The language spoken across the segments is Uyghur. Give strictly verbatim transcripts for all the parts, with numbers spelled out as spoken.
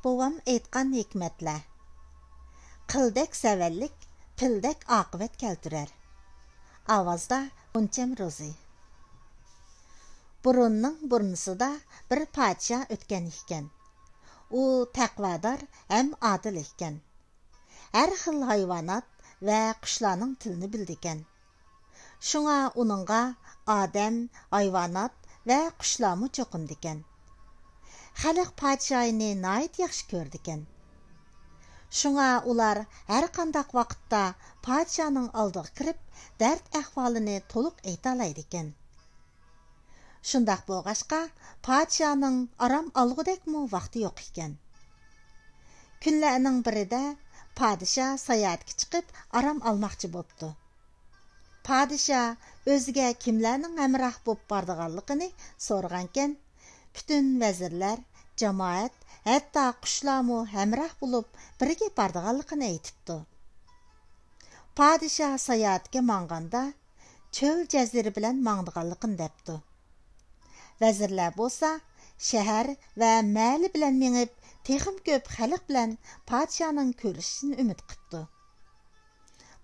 بوۋام ئېيتقان ھېكمەتلەر. قىلدەك سەۋەنلىك، پىلدەك ئاقىۋەت كەلتۈرەر. ئاۋازدا غۇنچەم روزى. بۇرۇننىڭ بۇرنىسىدا بىر پادىشاھ ئۆتكەن ئىكەن. ئۇ تەقۋادار ھەم ئادىل ئىكەن. ھەر خىل ھايۋانات ۋە قۇشلارنىڭ تىلىنى بىلىدىكەن. شۇڭا ئۇنىڭغا ئادەم، ھايۋانات ۋە قۇشلارمۇ چوقۇمدىكەن. خەلق پادىشاھىنى ناھايىتى ياخشى كۆرىدىكەن. شۇڭا ئۇلار ھەر قانداق ۋاقىتتا پادىشاھنىڭ ئالدىغا كىرىپ، دەرد ئەھۋالىنى تولۇق ئېيتالايدىكەن. شۇنداق بولغاچقا، پادىشاھنىڭ ئارام ئالغۇدەكمۇ ۋاقتى يوق ئىكەن. كۈنلەرنىڭ بىرىدە پادىشاھ ساياھەتكە چىقىپ ئارام ئالماقچى بوپتۇ. پادىشاھ ئۆزىگە كىملەرنىڭ ھەمراھ بوپ بارىدىغانلىقىنى سورىغانىكەن، پۈتۈن ۋەزىرلەر، جامائەت، ھەتتا قۇشلارمۇ ھەمراھ بولۇپ بىرگە بارىدىغانلىقىنى ئېيتىپتۇ. پادىشاھ ساياھەتكە ماڭغاندا، چۆل جەزىرە بىلەن ماڭىدىغانلىقىنى دەپتۇ. ۋەزىرلەر بولسا شەھەر ۋە مەھەللە بىلەن مېڭىپ، تېخىمۇ كۆپ خەلق بىلەن پادىشاھنىڭ كۆرۈشۈشىنى ئۈمىد قىپتۇ.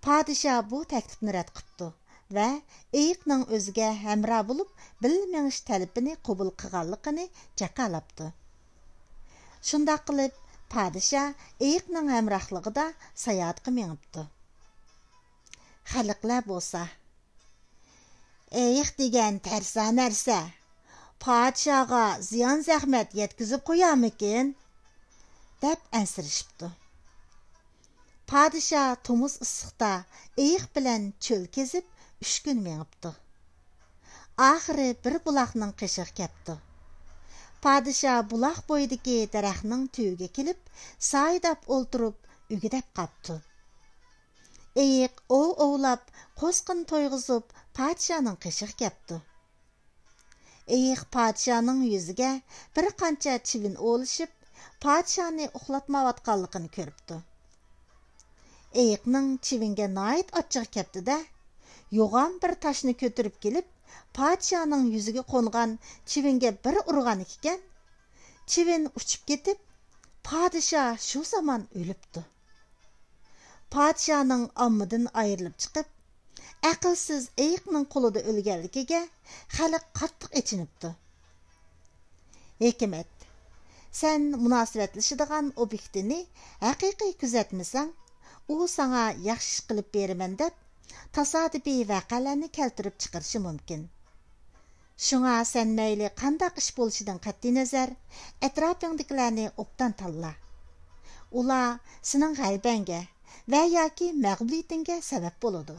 پادىشاھ بۇ تەكلىپنى رەت قىپتۇ ۋە ئېيىقنىڭ ئۆزىگە ھەمراھ بولۇپ بىللە مېڭىش تەلىپىنى قوبۇل قىلغانلىقىنى جاكارلاپتۇ. شۇنداق قىلىپ، پادىشاھ ئېيىقنىڭ ھەمراھلىقىدا ساياھەتكە مېڭىپتۇ. خەلقلەر بولسا، «ئېيىق دېگەن تەرسا نەرسە، پادىشاھقا زىيان-زەخمەت يەتكۈزۈپ قويارمىكىن؟» دەپ ئەنسىرىشىپتۇ. پادىشاھ تومۇز ئىسسىقتا ئېيىق بىلەن چۆل كېزىپ، ئۈچ كۈن مېڭىپتۇ. ئاخىرى بىر بۇلاقنىڭ قېشىغا كەپتۇ. پادىشاھ بۇلاق بويىدىكى دەرەخنىڭ تۈۋىگە كېلىپ، سايىداپ ئولتۇرۇپ، ئۈگىدەپ قاپتۇ. ئېيىق ئوۋ ئوۋلاپ، قوسىقىنى تويغۇزۇپ، پادىشاھنىڭ قېشىغا كەپتۇ. ئېيىق پادىشاھنىڭ يۈزىگە بىر قانچە چىۋىن ئولىشىپ، پادىشاھنى ئۇخلاتمايۋاتقانلىقىنى كۆرۈپتۇ. ئېيىقنىڭ چىۋىنگە ناھايىتى ئاچچىقى كەپتۇ-دە، يوغان بىر تاشنى كۆتۈرۈپ كېلىپ، پادىشاھنىڭ يۈزىگە قونغان چىۋىنگە بىر ئۇرغان ئىكەن، چىۋىن ئۇچۇپ كېتىپ، پادىشاھ شۇ زامان ئۆلۈپتۇ. پادىشاھنىڭ ئاممىدىن ئايرىلىپ چىقىپ، ئەقىلسىز ئېيىقنىڭ قولىدا ئۆلگەنلىكىگە خەلق قاتتىق ئېچىنىپتۇ. ھېكمەت، سەن مۇناسىۋەتلىشىدىغان ئوبيېكتىنى ھەقىقىي كۆزەتمىسەڭ، ئۇ ساڭا ياخشى ئىش قىلىپ بېرىمەن دەپ، تاسادىپىي ۋەقەلەرنى كەلتۈرۈپ چىقىرىشى مۇمكىن. شۇڭا سەن مەيلى قانداق ئىش بولۇشىدىن قەتئىينەزەر، ئەتراپىڭدىكىلەرنى ئوبدان تاللا. ئۇلار سېنىڭ غەلىبەڭگە ۋە ياكى مەغلۇبىيىتىڭگە سەۋەب بولىدۇ.